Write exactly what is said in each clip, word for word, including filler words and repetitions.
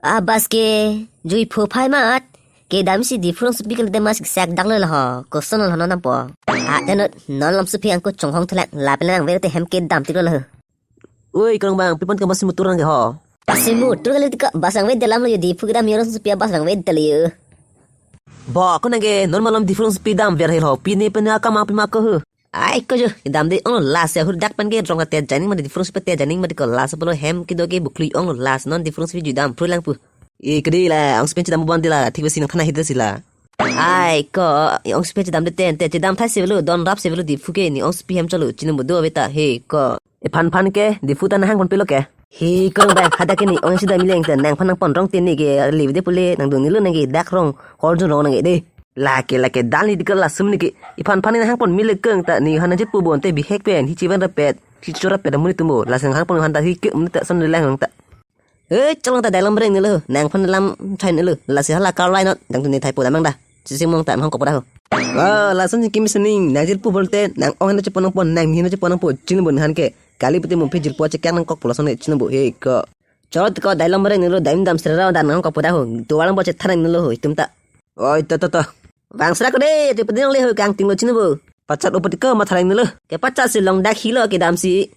A bus ke jui phu phai mat. Kedamsi Diphu rongsopi kali te mas sak dak lo ho. Koson lo non dampo. A tenut non lam sopi angko chonghong thelak lapen nangve te hem kedam tik lo. Oi, Karong Bang, pi aphan ke bus mutur nang ke ho? Bus mutur kali tik bus nangve dalam lo yo, Diphu kedam yo rongsopi bus nangve dal yo. Bo, ko nang ke non malom Diphu rongsopi damver hel ho. Pine pine akam api ma ko ho. Ai ko jo, kedam de ong lo last ya, hur dak pen ke rong ate janing ma de Diphu rongsopi te janing ma de ko last apotlo hem kedo ke bukli ong lo last non Diphu rongsopi jui dam pru lang pu. E kedi la, ongsopi chedam bon de la, thik besi nangthana hidra si la. Ai ko, e ongsopi chedam de ten, te chedam thai si velo, don rap si velo Diphu ke, ne ongsopi hem cholo, chini bodo aveta, he ko. Iphan phan ke, Diphu ta nahang ponpilo ke. He Karong Bang, hadak ke ne ong chedam mileng te, nangphan nangpon rong te ne ke, live de pule, nangdun nilo nang ke, dak rong, hor jun rong nang ke de. Lake, lake, dal ni dikal lasum ni ke, iphan phan ne nahang pon mile keng ta, ne han je pu bon te bihek pen, hi chivan rapet, hi chora pet, muni tumbo, lasang hang pon han ta, hi ke, muni ta, son le lang ta. Eh, cholong ta dailom bereng nilo, nangphan lam chai nilo, lasi hala kar lai not, dang tu ne thai po damang da. Sisi mong ta mong ko pora ho. Oh, lason si kimi sening, nang jil pu bolte, nang ong hena chepon nang pon, nang mi hena chepon nang po, chin bon han ke. Kali pute mumpi jil po chekang nang kok pula son ne chin bo he ko. Chot ko dailom bereng nilo, daim dam sera dan nang kok pora ho. Tu walang bo chethan nilo ho, itum ta. Oi, to, to, to. Bang sera ko de, tu pute nang le ho kang ting lo chin bo. Pachat upati ko mathareng nilo. Ke pachat si long dak hilo kedamsi.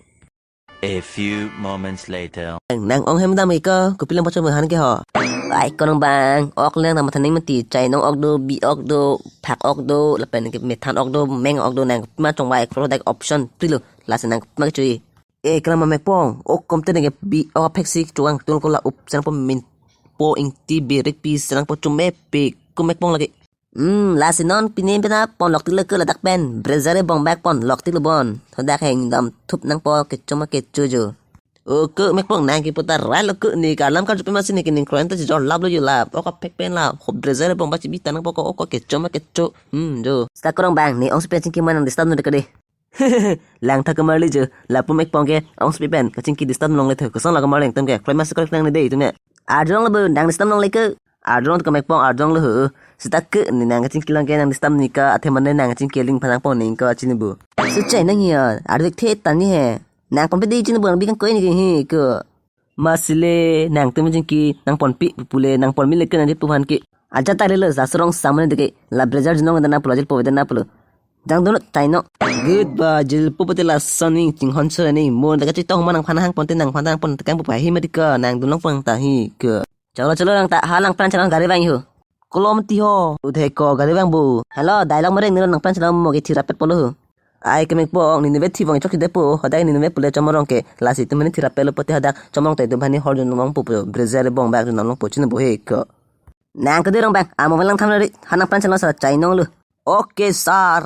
A few moments later. Nang ong hem dam ke ko, kopi lang pachom han ke ho. Ai Karong Bang, ok leng nang mathaning mati, chai nong ok do, bi ok do, phak ok do, lapen ke methan ok do, meng ok do, nang ma chong bai product option pri lo, lasi nang ma chui. E kala ma mekpong, ok kom te nang ke bi ok phek si chuang tul ko la up sang po min po ingti birik pi sang po chume pe ko mekpong lagi. Hmm, lasi non pine pina pon lok tik lo ke ladak pen. Brezare bong bak pon lok tik lo bon. Thodak heng dam thup nang po kecho ma kecho jo. O ke mekpong nang ke putar rai lo ke ne kalam kar jupe masi ne ke ning kroen ta jor lap lo jo lap. Ok phek pen lap. Hop brezare bong bak chibi ta nang po ko ok kecho ma kecho. Hmm, jo. Seta Karong Bang ne ongsopi chingki ma nang disturb no de ke de. Lang thak kemar le jo. Lapu mekpong ke ongsopi pen kachingki disturb long le tho. Kosong la kemar leng tem ke. Kroen masi kroi nang ne de itum ne. Arjong le bo nang disturb long le ke. Arjong to mekpong arjong lo ho. Seta ke ne nang kachingki lang ke nang disturb ni ka athe mane nang kachingki ling phanang pon ning ka chini bo. Suchai nang ya, arvek the tani he. Nang pon pe de chini bo nang bi kangkoi ni ke he ko. Masi le nangtum chingki nang ponpi pule nang pon mile ke nang jil pu han ke. Aja ta le lo ja sorong samane de ke. La brezar jinong dana pulo jil po dana pulo. Jang dono tai no. Good ba jil po pute lason ning chinghon sore ning. Mo daga chitong ma nangphan hang pon te nangphan hang pon te kang pu pa hi ma di ka nang dunlong pang ta hi ke. Cholo cholo lang ta ha lang pran chalong gari vang ho. Kolom ti ho. Udhe ko gari vang bo. Hello, dailom mereng nilo nang pran chalong mo ke thirapet polo ho. Ai ke mekpong ne ne ve thi vang chok de po. Hadak ne ne ve pule chomorong ke. Lasi tum ne thirapet lo pote hadak chomorong te dum hani hor jun mong po po. Brezare bong bak jun long po chin bo he ko. Nang ke de rong bang. Amo lang tham ri. Hanang pran chalong sa chai nong lo. Oke sir.